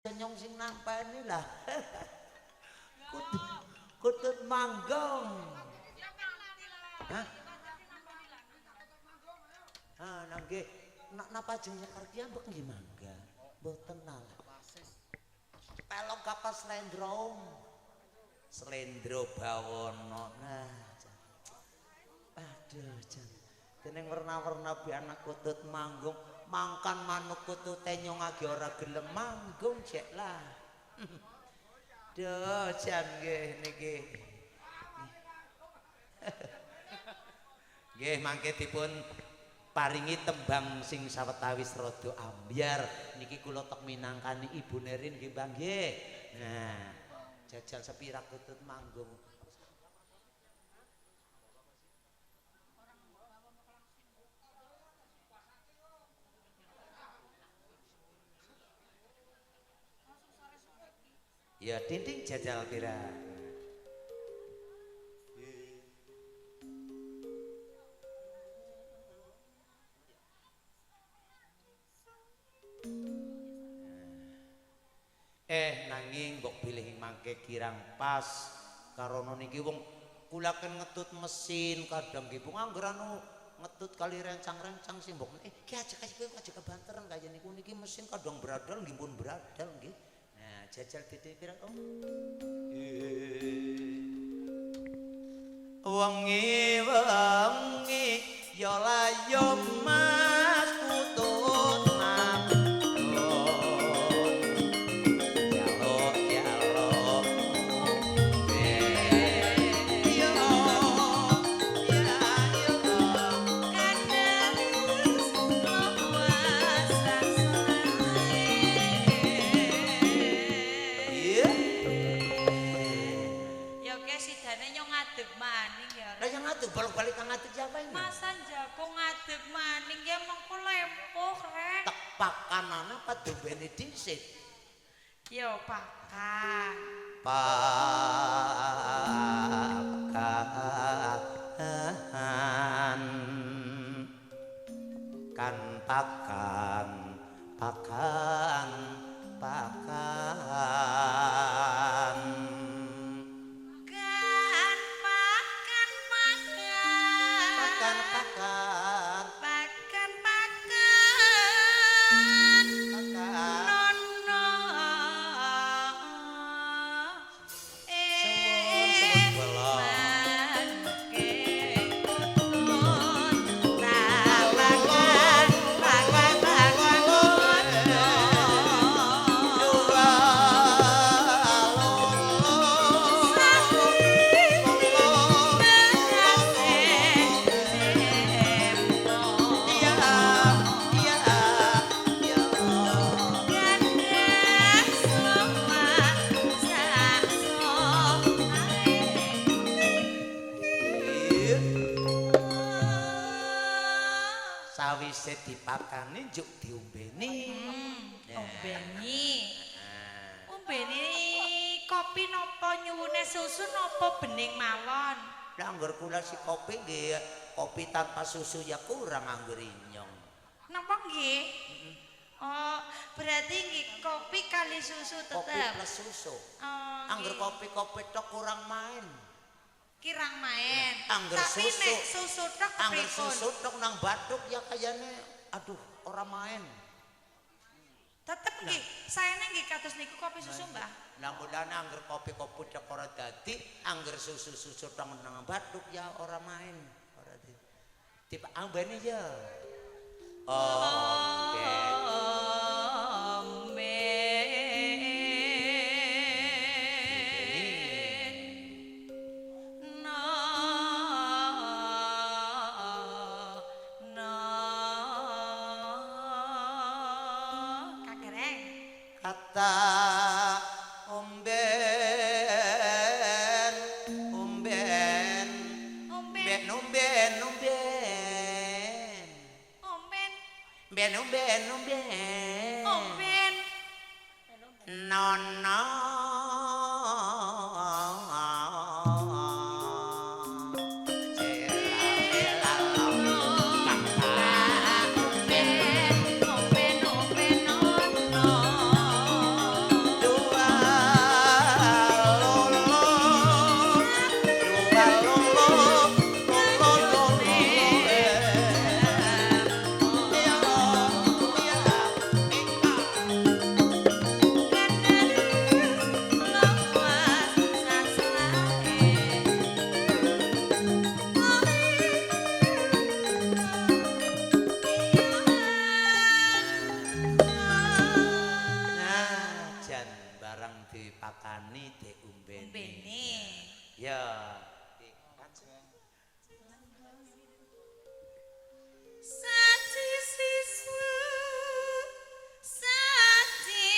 Nyong sing nampani lah. Kutut manggung. Hah? Ah, nggih. Napa ajeng nyekar ki ambek nggih mangga. Mboten lah. Pelog kapal slendro. Slendro bawono. Nah. Aduh, jan. Dening werna-werna bi anak kutut manggung, mangkan manuk kutute nyong agi ora gelem manggung cek lah. Duh, jan nggih niki. Nggih, mangke dipun paringi tembang sing sawetawis rada ambyar. Niki kula tek minangkani Ibu Nerin nggih, Bang nggih. Nah, jajal sepirak kutut manggung. Ya dinding jajal pira. Nanging mbok bilih mangke kirang pas karono niki wong kula ken ngetut mesin kadang nggih bu angger anu ngetut kali rencang-rencang sing mbok ki aja kowe aja kebanteran kaya niku niki mesin kadang bradal nggih pun bradal nggih. Nah, jajal titik pirang om. Wengi-wengi ya layo Mas kutut manggung. Jaluk-jaluk yo ya yo iya. Ya oke sidane nyong ngadeg maning ya. Lah yang ngadeg bolak-balik kang ngadeg siapa ini? Masa jago ngadeg maning ya mengko lempoh rek. Tek pakanane apa dombene dhisik? Ya pakan. Pakan kan pakan pakan pakan Kan pakan makan. pakan pakan Pakan pakan. pakan Nono. Suwun suwun bala. Mangke kutut tak pakan pakan pakan kutut. Sawise dipakani njuk diombeni. Ombeni. Ombeni kopi napa nyuwune susu napa bening mawon? Lah angger kula si kopi nggih kopi tanpa susu ya kurang angger inyong. Napa nggih? Oh, berarti nggih kopi kali susu Kopi tetep. plus susu. Oh, Angger nggih. kopi-kopi tok kurang main. Kirang main. Angger Tapi susu. nek susu tok Angger kepripun? susu tok nang bathuk ya kayane aduh ora main. Tetep nggih, saene nggih kados niku kopi susu, Mbah. Lah mulane angger kopi-kopi tok ora dadi, angger susu-susu tok nang bathuk ya ora main. Ora dadi. Tipe ambene ya. Oke. Ombe. No. No. Kagereng. Kata omben omben Omben. ben omben omben Omben. ben omben omben Omben. nono Omben, omben, omben, nono. Barang dipakani diumbeni. Umbene. Ya. Saji sisu saji.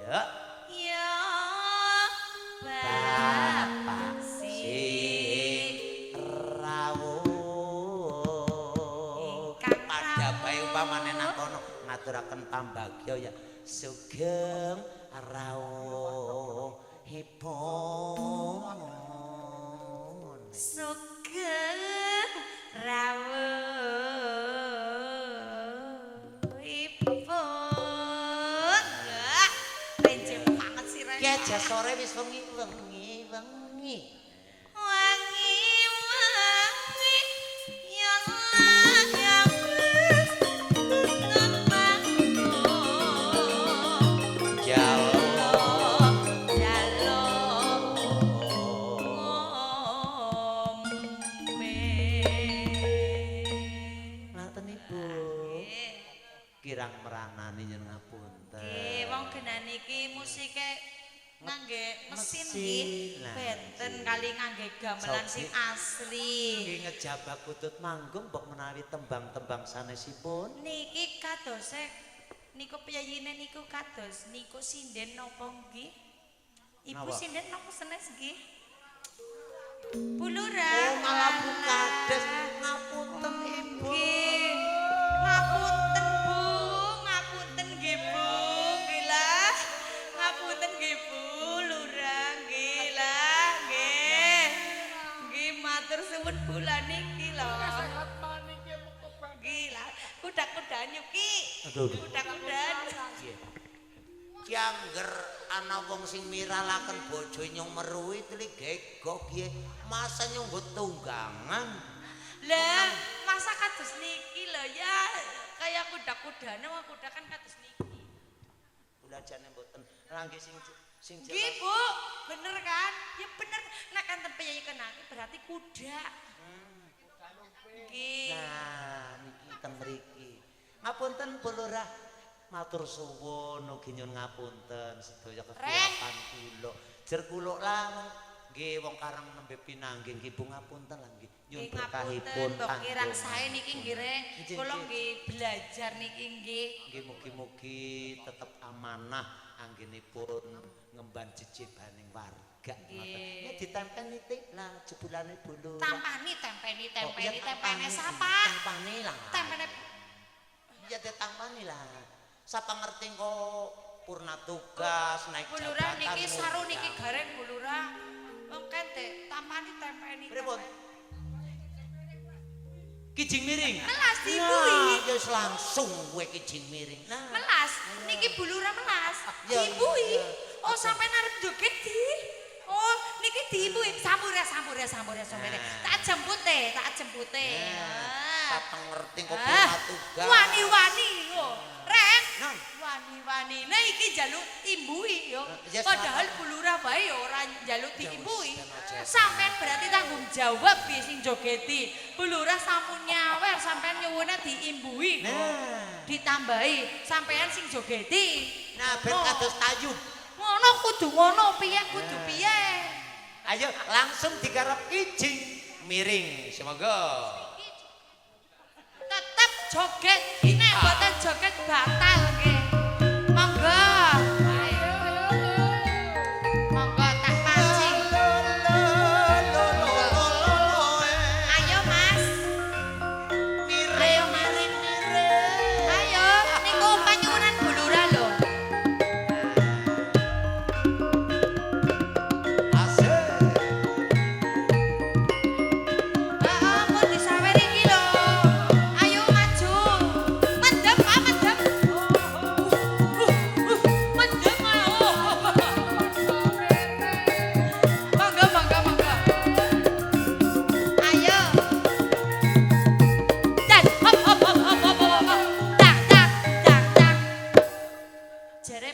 Ya. Ya Bapak Bapak sing sing rawuh Ingkang padha bae rawuh. Upamane nang kono ngaturaken pambagya ya sugeng rawuhipun. Sugeng rawuhipun. Wah, renceng banget sih Ren. Ki aja sore wis wengi wengi wengi. Wangi wangi ya Allah ya Jauh. Jaluk ngombe. Ngaten Ibu. Kirang meranani nyen ngapunten. Nggih, wong genan iki musike ngangge mesin nggih. Mesin. Lah, Benten kali ngangge gamelan sing asli. Nggih ngejabak kutut manggung mbok menawi tembang-tembang sanesipun. Niki kadose niku piyayine niku kados niku sinden napa nggih? Ibu Napa? sinden napa senes nggih? Bu Lurah. Oh, malah Bu Kades, ngapunten Ibu. Nggih. Ngapunten Bu, ngapunten nggih Bu, nggih lah. Ngapunten nggih Bu Lurah, nggih lah, nggih. Nggih matur suwun bulan niki lho. Nggih lah, kuda-kudaan yuki. Aduh, aduh. Kuda-kudaan. Ki angger ana wong sing miralaken bojo nyong meruhi tli gegok kiye. Masa nyong nggo tunggangan. Lah, masa kados niki lho ya kaya kuda-kudane wong kuda kan kados niki. Kula jane mboten. Lah nggih sing sing Nggih, Bu. Bener kan? Ya bener. Nek kanten piyayi kenake berarti kuda. Nggih. Nah, niki teng mriki. Ngapunten Bu Lurah. Matur suwun ugi nyuwun ngapunten sedaya kesiapan kula. Jer kula lah nggih wong karang nembe pinanggih nggih Bu ngapunten lah nggih. Nyuwun Nggih berkahipun ngapunten, mbok kirang sae niki nggih Reng. Nggih, Kula nggih. nggih belajar niki nggih. Nggih mugi-mugi tetep amanah anggenipun ngemban jejebaning warga ngoten. Nggih. Ya ditempeni tik lah jebulane Bu Lurah. Tampani tempeni Oh, tempeni iya, tempene tampani. sapa? Tampani lah. Tempene Ya ditampani lah. Sapa ngerti kok purna tugas naik Bu Lurah jabatan. niki saru niki ngundang. gareng Bu Lurah. Wong kente tampani tempeni. Pripun? tempeni. Kijing miring. Melas diibui. Nah, ya wis langsung kowe kijing miring. Nah, Melas, niki Bu Lurah melas. Ya, Diibui. ya. Oh, sampean arep joget di. Oh, niki diibui. Sampure sampure sampure sampure. Nah. Tak jempute, tak jempute. Nah, sapa ngerti kok Ah, purna tugas. Wani-wani yo. Reng. Non. Wani-wanine iki njaluk imbui yo. Ya, Padahal salah. Bu Lurah bae yo ora njaluk Ya diimbui. wis, ben aja. Sampean berarti tanggung jawab piye sing jogeti. Bu Lurah sampun nyawer sampean nyuwune diimbui. Nah. Ditambahi sampean sing jogeti. Nah, ben Ngono. kados tayub. Ngono kudu ngono piye kudu Nah. piye. Ayo langsung digarap kijing miring. Semoga. Tetep joget. Nek mboten joget batal nggih. Monggo. Monggo tak pancing. Ayo Mas. Miring, miring, miring. Ayo niku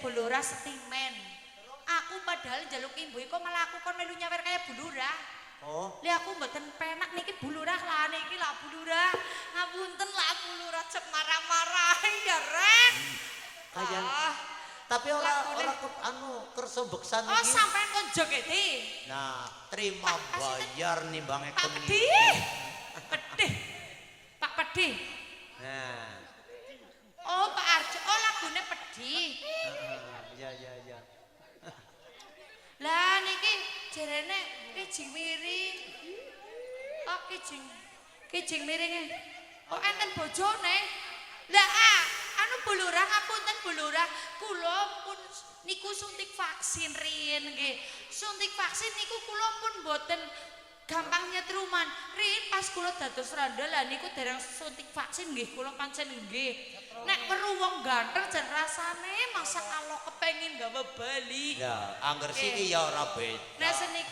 jerene Bu Lurah setimen. Aku padahal njaluk imbuh kok malah aku kon melu nyawer kaya Bu Lurah. Oh. Lah aku mboten penak niki Bu Lurah lah niki lah Bu Lurah. Ngapunten lah Bu Lurah cek marah-marah ya rek. Kaya Ah. tapi ora Lagune. ora ke, anu kersa beksan Oh iki. sampean kon jogeti. Nah, terima Pak, bayar nimbange Pak kemi. Pedih. Pedih. Pak Pedih. Nah. Oh Pak Arjo, oh lagune pedih. Iya iya iya. Lah niki jerene kijing miring. Oh kijing miring. Oh enten bojone. Lah ah, anu Bu Lurah ngapunten Bu Lurah, kula pun niku suntik vaksin riyin nggih. Suntik vaksin niku kula pun mboten gampang nyetruman. Riyin pas kula dados randha lah niku dereng suntik vaksin nggih kula pancen nggih. Nek weruh wong ganteng jan rasane masa kalau kepengin gawe bali. Ya, angger siki ya ora beda. Nah senik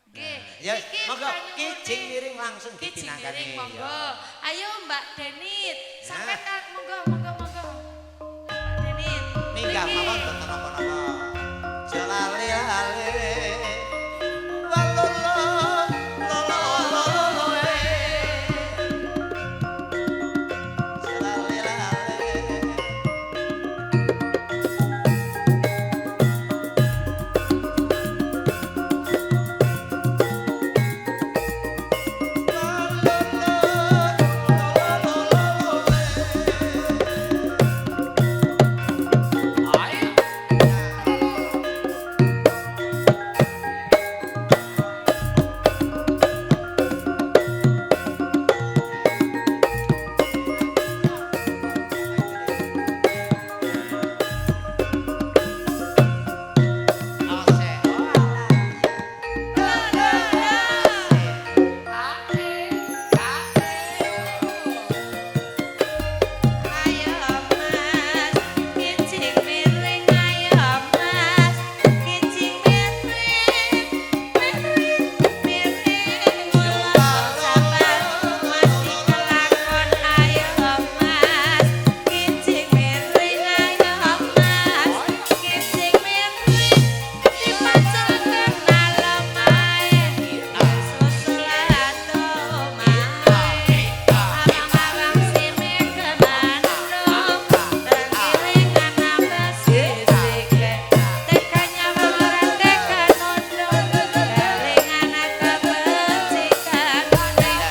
nggih. Ya, Niki monggo panyuwune. kijing miring langsung Kijing dipinangkani. miring monggo. Ya. Ayo Mbak Denit, sampai Nah. kan monggo monggo monggo. Mbak Denit. Minggah Mriki. mawon boten napa-napa. Jalale ale. Walolo lolo lolo eh. Jalale ale. Ayo Mas, kijing miring ayo Mas, kijing miring, miring, miring kula sabar masih kelakon ayo Mas, kijing miring ayo Mas, kijing miring dipacelke nalemae, susul atumae. Abang-abang sime kemandung, tergilingan nambah sisike. Tekanya ora teka nundung, kelingan kebecikan kuning.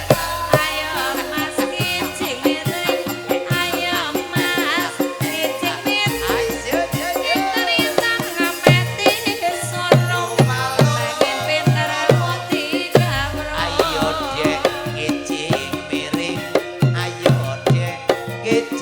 Ayo Mas kijing miring, ayo Mas kijing miring. Pinter-pinter ngameti sono, pengen pinter putih gabro. Ayo dek kijing miring, ayo dek kijing